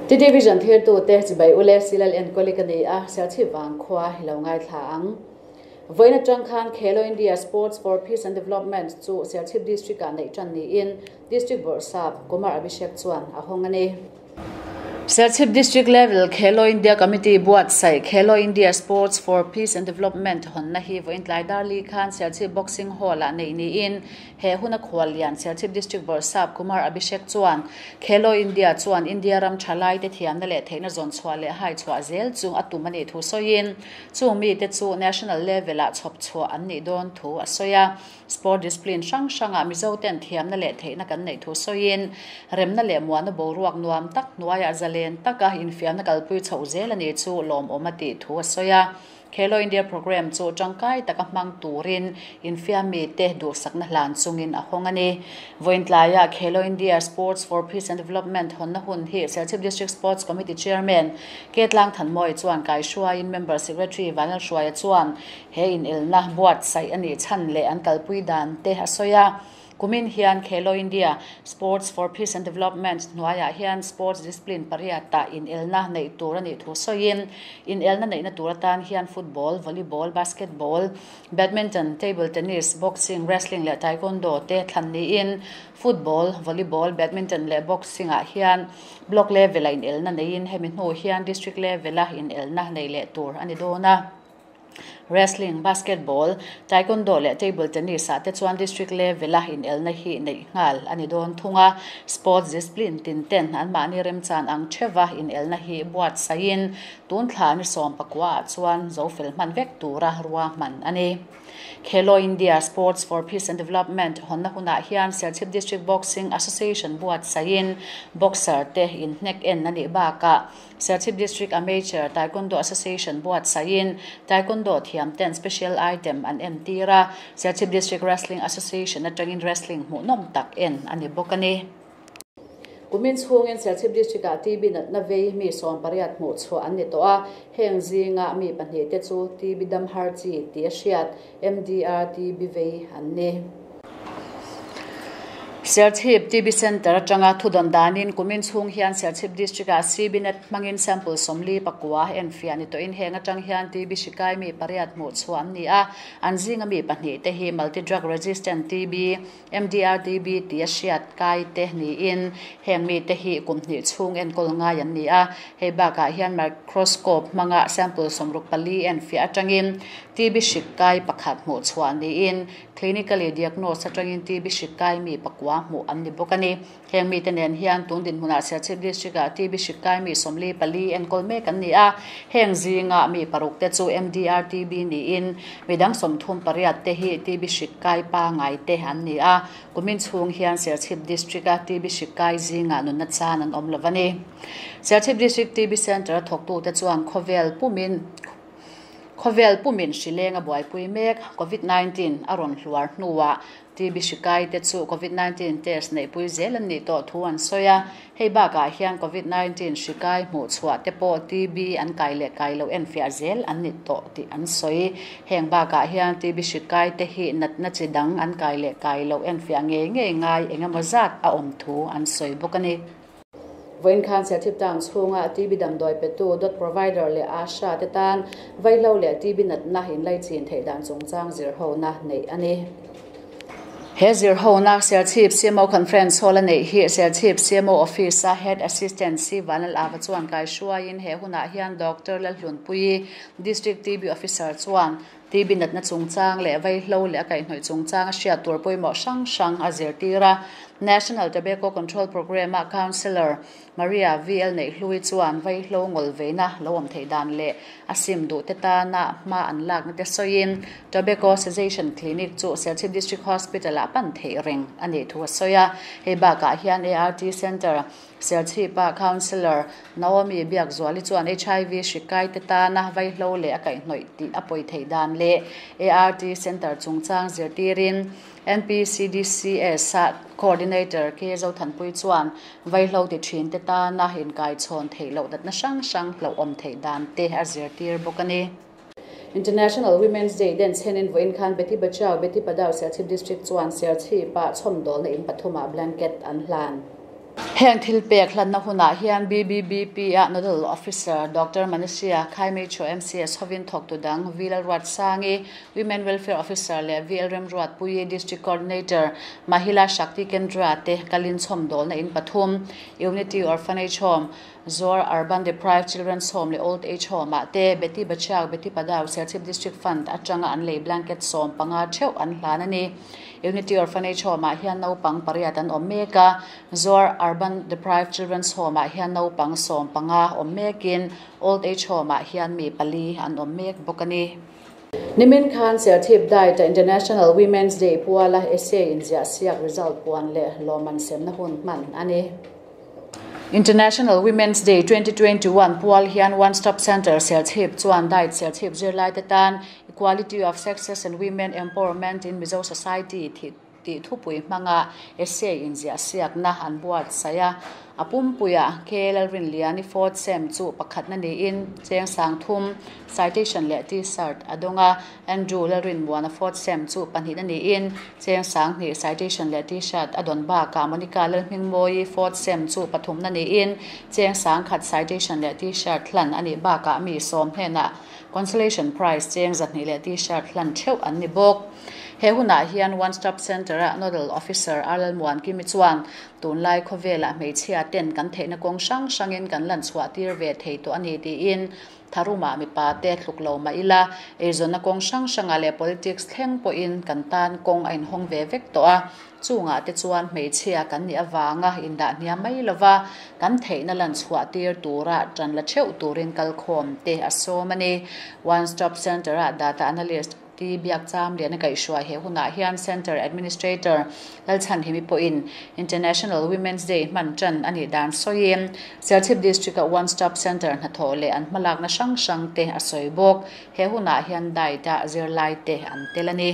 TTVision thirtute chibai ule Silal enkawli ka ni a, Serchhip vangkhua hi lo ngaithla ang. Vawiin atang khan Khelo India Sports for Peace and Development chu Serchhip District-ah neih tan niin District Bawrhsap Kumar Abhishek chuan a hawng a ni. Serchhip District Level Khelo India Committee buatsaih Khelo India Sports for Peace and Development hawnna hi vawiin tlai darli khan Serchhip Boxing Hall-ah neih niin He huna khuallian Serchhip District Bawrhsap Kumar Abhishek chuan Khelo India chuan India ram thalaite thiamna leh theihna zawn chhuah leh hai chhuah zel chu a tum a nih thu sawiin chung mite chu national level-ah chhawp chhuah an nih dawn thu a sawi a. Sport discipline hrang hrangah Mizoten thiamna leh theihna kan neih thu sawiin remna leh muahna boruak nuam tak hnuaiah zalen taka infiamna kalpui chhoh zel a nih chu lawmawm a tih thu a sawi a. Khelo India Programme chu tangkai taka hmang turin infiamite duhsakna hlan chungin a hawng a ni. Vawiin tlaiah Khelo India Sports for Peace and Development hawnna hun hi Serchhip District Sports Committee Chairman K Tlangthanmawii chuan kaihruaiin Member Secretary Vanlalhruaia chuan he inelna buatsaih a nih chhan leh an kalpui dan te a sawi a. Kumin hian Khelo India Sports for Peace and Development hnuaiah hian sports discipline pariatah inelna neih tur a nih thu sawiin, inelna neihna tur atan hian football, volleyball, basketball, badminton, table tennis, boxing, wrestling leh taekwondo te thlan niin football, volleyball, badminton leh boxing ah hian block level-a inelna neiin hemi hnu hian district level-a inelna neih leh tur a ni dawn a. Wrestling, basketball, taekwondo leh table tennis ah te chuan district level a inelna hi neih nghal a ni dawn thung a. Sports discipline tin ten anmahni remchan ang theuva inelna hi buatsaihin tun thla ni 14 ah chuan zo fel hman vek tura ruahman a ni. Khelo India Sports for Peace and Development hawnna hunah hian Serchhip District Boxing Association buatsaihin boxer te inhnek en a nih bakah Serchhip District Amateur Taekwondo Association buatsaihin Taekwondo thiamten special item an entir a, Serchhip District Wrestling Association atangin wrestling hmuhnawm tak en a ni bawk a ni. Kumin chhungin Serchhip District-ah TB natna vei mi 18 hmuh chhuah an ni tawh a, heng zinga mi pahnihte chu TB dam har chi tih a hriat, MDR TB vei an ni. Serchhip TB Centre atanga thudawn danin kumin chhung hian Serchhip District-ah CBNet hmangin sample 49 enfiah ni tawhin heng atang hian TB hri kai mi pariat hmuh chhuah an ni a, an zinga mi pahnih te hi multi drug resistant TB, MDR TB tia hriat kai te niin heng mite hi kum hnih chhung enkawl ngai an ni a, hei bakah hian microscope hmanga sample 64 enfiah atangin TB hri kai pakhat hmuh chhuah niin Clinically diagnosed atangin TB hri kai mi pakua hmuh an ni bawk a ni. Heng mite nen hian tun dinhmunah Serchhip District-ah TB hri kai mi 44 enkawl mek an ni a. Heng zinga mi paruk te chu MDR TB niin midang 38 te hi TB hri kai pangai te an ni a. Kumin chhung hian Serchhip District-a TB hri kai zingah nunna chan an awm lo a ni. Serchhip District TB Centre-a thawktute chuan khawvel pumin Khawvel pumin hrileng a buaipui mek. Covid 19 a rawn hluar hnuah TB hri kai te chu Covid 19 test neihpui zel an nih tawh thu an sawi a. Hei bakah hian Covid 19 hri kai hmuh chhuah te pawh TB an kai leh kai loh enfiah zel an ni tawh tih an sawi. Heng bakah hian TB hri kai te hi natna chi dang an kai leh kai loh enfiah ngei ngei ngai eng emaw zat a awm thu an sawi bawk a ni. Vawiin khan Serchhip Town chhunga TB damdawi petu dot provider leh ASHA te tan vaihlo leh TB natna inlaichin theih dan chungchang zirhona neih a ni. He zirhona Serchhip CMO Conference Hall a neih hi Serchhip CMO Office-a Head Assistant C Vanlalava chuan kaihruaiin he hunah hian Doctor Lalhlunpuii, District TB Officer chuan TB natna chungchang leh vaihlo leh a kaihhnawih chungchang a hriat tur pawimawh hrang hrang a zirtir a. National Tobacco Control Programme-a Counsellor Maria VL Neihhlui chuan vaihlo ngawl veina lo awm theih dan leh a sim duhte tana hma an lakna te sawiin Tobacco Cessation Clinic chu Serchhip District Hospital-ah pan theih reng a nih thu a sawi a. Hei bakah hian ART Centre Serchhipa Councillor Naomi Biakzuali chuan HIV hri kaite tana vaihlo leh a kaihhnawih tih a pawi theih dan leh ART Centre chungchang zirtirin NPCDCS-a Coordinator K Zothanpui chuan vaihlo ti thinte tana inkaichhawn theih loh natna hrang hrang hlauhawm theih dan te a zirtir bawk a ni. International Women's Day den chhenin vawiin khan Beti Bachao Beti Padhao Serchhip District chuan Serchhipa chhawmdawlna in pathumah blanket an hlan. Heng thilpek hlanna hunah hian BBBP-a Nodal Officer Doctor Manishia Khaimecho MCS hovin thawktu dang V Lalruatsangi, Women Welfare Officer leh VL Remruatpuii, District Coordinator, Mahila Shakti Kendra te kalin chhawmdawlna in pathum, Unity Orphanage Home, Zoar Urban Deprived Children's Home leh Old Age Home-ah te Beti Bachao Beti Padhao Serchhip District Fund atanga an lei blanket 15 theuh an hlan a ni. Unity Orphanage Home-ah hian naupang pariat an awm mek a, Zoar Urban Deprived Children's Home-ah hian naupang 15 awm mekin Old Age Home-ah hian mi pali an awm mek bawk a ni. Nimin khan Serchhip Diet-a International Women's Day puala essay inziah siak result puan leh lawmman semna hun hman a ni. International Women's Day 2021 pual hian One Stop Centre Serchhip chuan Diet Serchhip zirlaite tan Equality of Sexes and Women Empowerment in Mizo Society tih thupui hmanga essay inziah siakna an buatsaih a. A pumpuiah K Lalrinliani fourth sem chu pakhatna niin cheng sang thum citation leh T-shirt a dawng a, Andrew Lalrinmuana fourth sem chu pahnihna niin cheng sang hnih citation leh T-shirt a dawn bakah Monica Lalhmingmawii fourth sem chu pathumna niin cheng sang khat citation leh T-shirt hlan a nih bakah mi sawm hnenah consolation prize cheng zahnih leh T-shirt hlan theuh an ni bawk. He hunah hian One Stop Centre-a Nodal Officer R Lalmuankimi chuan tunlai khawvelah hmeichhia ten kan theihna kawng hrang hrangin kan lan chhuah tir ve thei tawh a ni tiin tharumah mipa te tluk lo mah ila eizawnna kawng hrang hrangah leh politics thleng pawhin kan tan kawng a inhawng ve vek tawh a, chungah te chuan hmeichhia kan nih avanga indah hniam mai lova kan theihna lan chhuah tir tura tan la theuh turin kalkhawm te a sawm a ni. One Stop Centre-a data analyst Ti biak cham lian a kaihhruai he hunah hian Centre Administrator Lalchhanhimi pawhin International Women's Day hman tan a nih dan sawiin Serchhip District-a One Stop Centre hnathawh leh an hmalakna hrang hrang te a sawi bawk. He hunah hian diet-a zirlai te an tel a ni.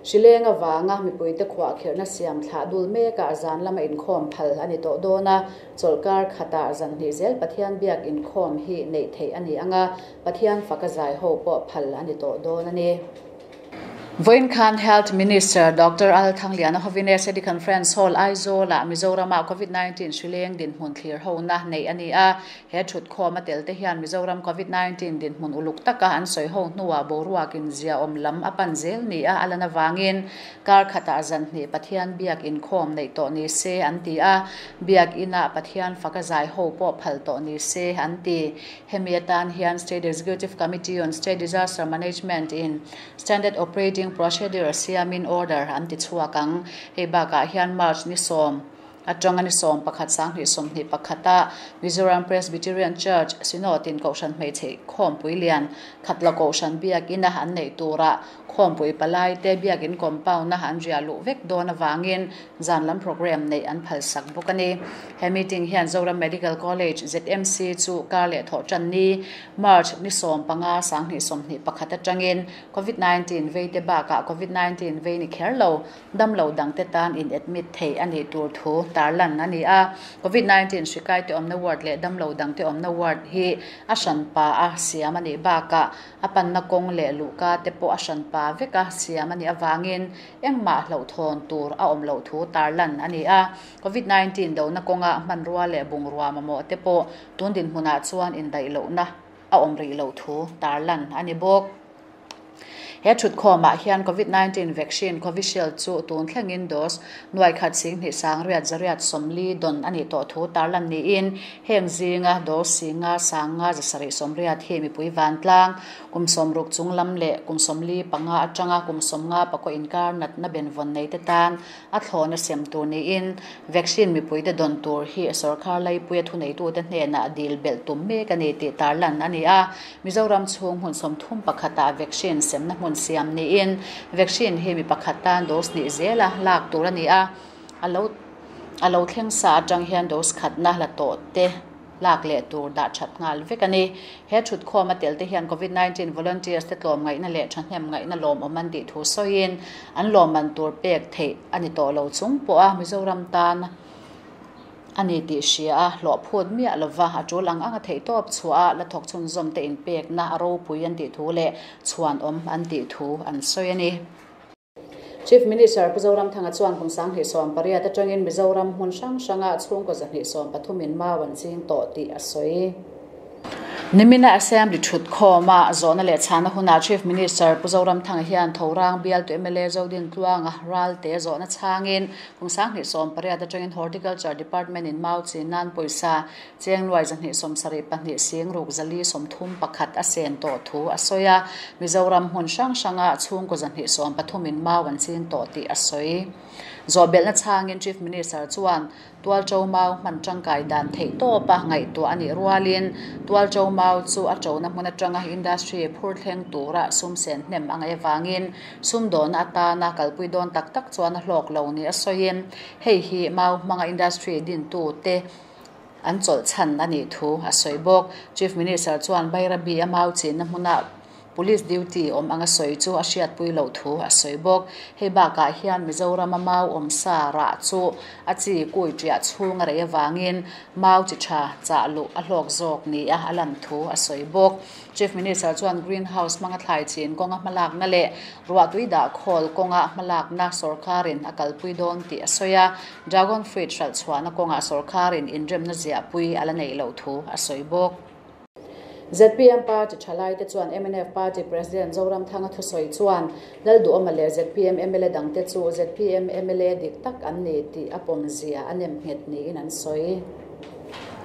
Hrileng avanga mipuite khuahkhirhna siam thlah dul mekah zan lama inkhawm phal a ni tawh dawn a, chawlhkar khatah zan hnih zel Pathian biak inkhawm hi neih theih a ni ang a, Pathian faka zai ho pawh phal a ni tawh dawn a ni. Vawiin khan Health Minister Doctor Al Thangliana hovin SAD Conference Hall Aizawl-ah Mizoram-ah Covid-19 hrileng dinhmun thlir hona neih a ni a. He thutkhawm a tel te hian Mizoram Covid-19 dinhmun uluk taka an sawi ho hnuah boruakin ziaawm lam a pan zel ni a a lan avangin kar khatah zan hnih Pathian biak inkhawm neih tawh ni se an ti a. Biak inah Pathian faka zai ho pawh phal tawh ni se an ti. Hemi atan hian State Executive Committee on State Disaster Management in Standard Operating Procedure siamin order an ti chhuak ang. Hei bakah hian March ni sawm atanga ni sawm pakhat sanghnih sawmhnih pakhata Mizoram Presbyterian Church Synod in Kohhran Hmeichhe Khawmpui Lian Khatla Kohhran Biakina an neih turah Khawmpui palai te biakin compound a an riah luh vek dawn avangin zan lam programme neih an phalsak bawk a ni. He meeting hian Zoram Medical College, ZMC, chu kar leh thawh tan ni, March ni 15 2021 atangin Covid 19 vei te bakah Covid 19 vei ni kher lo dam lo dang te tan in admit thei a nih tur thu tarlan a ni a. Covid 19 hri kai te awmna ward leh dam lo dang te awmna ward hi a hranpa a siam a nih bakah A panna kawng leh luhka te pawh a hranpa vek a, siam a nih avangin engmah hlauhthawn tur a awm loh thu tarlan a ni a. Covid 19 dona kawnga hmanrua leh bungrua mamawh te pawh tun dinhmunah chuan indaih lohna a awm rih loh thu tarlan a ni bawk. He thutkhawmah hian Covid 19 vaccine Covishield chu tun thlengin dose nuai khat singhnih sangriat zariat sawmli dawn a nih tawh thu tarlan niin Heng zinga dose singa sanga zasarih sawmriat hi mipui vantlang, kum sawmruk chung lam leh kum sawmli panga atanga kum sawmnga pakua inkar natna benvawn nei te tan a thlawna sem tur niin vaccine mipuite dawn tur hi sorkar laipuia thuneitute hnenah dil belh tum mek a ni tih tarlan a ni a. Mizoram chhung hmun sawmthum pakhatah vaccine semna hmun siam niin vaccine hi mi pakhat tan dose hnih zela lak tur a ni a. A lo a lo thleng sa atang hian dose khatna la tawh te lak leh tur dah that nghal vek a ni. He thutkhawm a tel te hian Covid 19 volunteers te tlawm ngaihna leh thahnem ngaihna lawmawm an tih thu sawiin an lawmman tur pek theih a ni tawh lo chung pawh a Mizoram tan a ni tih hria a hlawh phut miah lova a tul ang ang a theih tawp chhuah a la thawk chhunzawm te inpekna a ropui an tih thu leh chhuanawm an tih thu an sawi a ni. Chief Minister Pu Zoramthanga chuan kum 2018 atangin Mizoram hmun hrang hranga chhungkaw 230 in mau an ching tawh tih a sawi. Nimina Assembly thutkhawma zawhna leh chhana hunah Chief Minister Pu Zoramthanga hian Thorang bialtu mla Zodintluanga Ralte zawhna chhangin kum 2018 atangin Horticulture Department in mau chin nan pawisa cheng nuai 272 sing ruk 431 a sen tawh thu a sawi a. Mizoram hmun hrang hranga chhungkaw 230 in mau an ching tawh tih a sawi. Zawhbelhna chhangin Chief Minister chuan tual to mau hman tangkai dan theih tawpa ngaihtuah anih rualin tual to mau chu a tona hmun atanga industry phur thleng tura sum sen hnem angai awangin sum dawn atana kalpui dawn tak tak chuan a hlawk lo ni a sawiin hei hi mau hmanga industry din tu te an chawlh chhan anih thu a sawi bawk. Chief Minister chuan Bairabi a mau chin na hmuna police duty awm anga sawi chu a hriatpui loh thu a sawi bawk. Hei bakah hian Mizoram a mau awm sa rah chu a chi kui ṭiah chhung a rei awangin mau chi tha chah luh a hlawk zawk ni a a lan thu a sawi bawk. Chief Minister chuan greenhouse hmanga thlai chin kawnga hmalakna leh ruah tui dah khawl kawnga hmalakna sawrkarin a kalpui dawn tih a sawi a. Dragon fruit hralh chhuahna kawnga sawrkarin inremna ziahpui a la neih loh thu a sawi bawk. ZPM Party thalai te chuan MNF Party President Zoramthanga thusawi chuan Lalduhawma leh ZPM MLA dangte chu ZPM MLA dik tak an ni tih a pawm zia a nem nghet niin an sawi.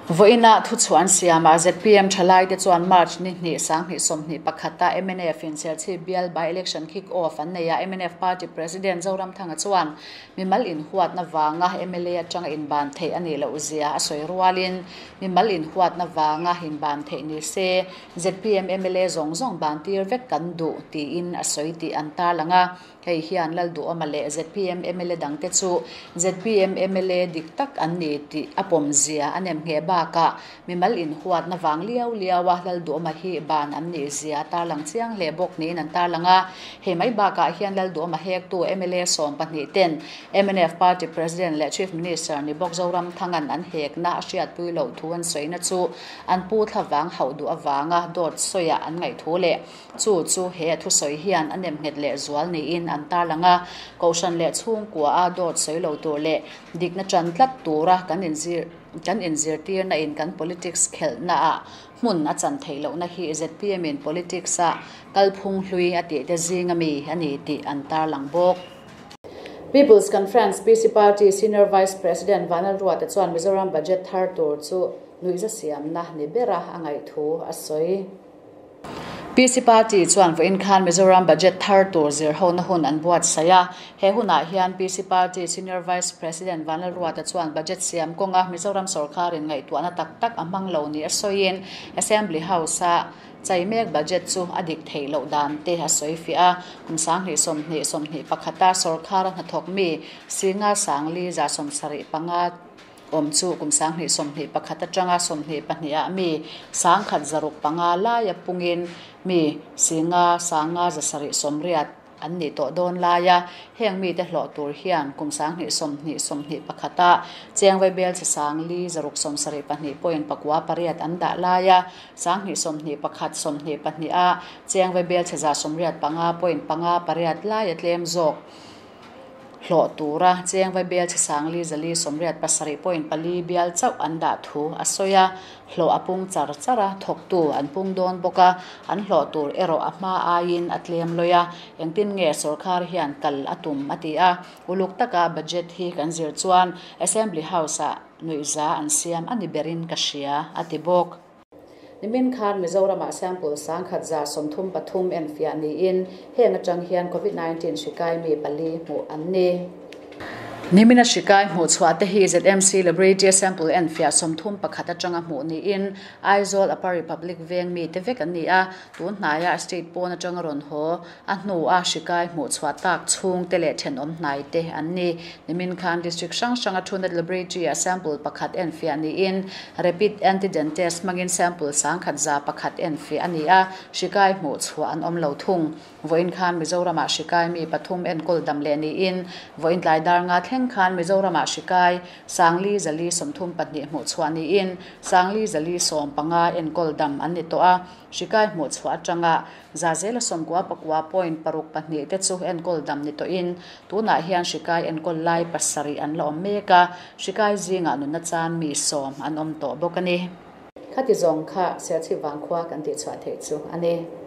Vawiina thuchhuah an siamah ZPM thalai te chuan March ni hnih 2021 a MNF in Serchhip bial by election kick off an nei a. MNF Party President Zoramthanga chuan mimal in huatna wanga MLA atanga in ban theih ani loh zia a sawi rualin mimal in huatna wanga in ban theih ni se ZPM MLA zawng zawng ban tir vek kan duh tiin a sawi tih an tarlang a. Hei hian Lalduhawma leh ZPM MLA dangte chu ZPM MLA dik tak an ni tih a pawm zia a nem nge bakah mimal in huatna wang liau liau a Lalduhawma hi ban an nih zia tarlang chiang hle bawk niin an tarlang a. Hei mai bakah hian Lalduhawma hek tu MLA 12 ten MNF Party President leh Chief Minister ni bawk Zoramthangan an hekna a hriatpui loh thu an sawina chu an pu thla wang hauh duh awanga dawt sawia an ngaih thu leh chu chu he a thusawi hian a nem nghet leh zual niin an tarlang a. Kohhran leh chhungkua a dawt sawi lo tur leh dikna ṭan tlat tura kan inzirtirna in kan politics khelhna ah hmun a chan theih lohna hi ZPM in politics a kalphung hlui a tih te zinga mi ani tih an tarlang bawk. People's Conference PC Party Senior Vice President Vanlalruata chuan Mizoram budget thar tur chu nuihza siamna ni bera a ngaih thu a sawi. PC Party chuan vawiin khan Mizoram budget thar tur zir ho na hun an buat saia. He hunah hian PC Party Senior Vice President Vanlalruata chuan budget siam kawnga Mizoram sawrkarin ngaihtuahna tak tak a hmang lo ni a sawiin Assembly House a chaimek budget chu a dik theih loh dan te a sawi fiah a. Kum 2021 a sawrkar a hnathawk mi singa sangli za 75 awm chu kum 2021 atanga 22 a mi 165 laia pungin mi singa sanga 780 an ni tawh dawn laia. Heng mi te hlawh tur hian kum 2021 a chengwai bel che sangli 672.48 an dah laia. 2021 22 a chengwai bel che 185.58 laia tlem zawk hlawh tura chengwai bel che sangli 487.4 bial chauh an dah thu a sawi a. Hlawh a pung char chara thawk tu an pung dawn bawk a, an hlawh tur erawh a hma aiin a tlem lawi a. Engtin nge sawrkar hian kal a tum a ti a. Uluk taka budget hi kan zir chuan Assembly House ah nuihza an siam ani berin ka hria a ti bawk. Nimin khan Mizoramah sample 133 en fiah niin heng atang hian COVID-19 hri mi pali hmuh an ni. Nimina hri hmuh chhuah te hi ZMC Laboratory sample en fiah 31 atanga hmuh niin Aizawl Upper Republic veng mi te vek an ni a. Tun hnaia state pawn atanga rawn haw a hnu a hri hmuh chhuah tak chhung te leh thenawm hnai te an ni. Nimin khan district hrang hranga Truenat Laboratory a sample pakhat en fiah niin rapid antigen test hmangin sample 101 en fiah ani a. Hri hmuh chhuah an awm lo thung. Vawiin khan Mizoramah hri mi pathum enkawl dam leh niin vawiin tlai dar nga thleng thleng khan Mizoramah hri kai Sangli 400 32 hmuhchhuah niin Sangli 415 enkawl dam an ni tawh a, hri kai hmuhchhuah atanga 994 point 6 2 te chu enkawl dam ni tawhin tunah hian hri kai enkawl lai 7 an la awm mek a, hri kai zingah nunna chan mi 10 an awm tawh bawk a ni. Khati zawng kha Serchhip Vangkhua kan tihchhuah theih chu a ni.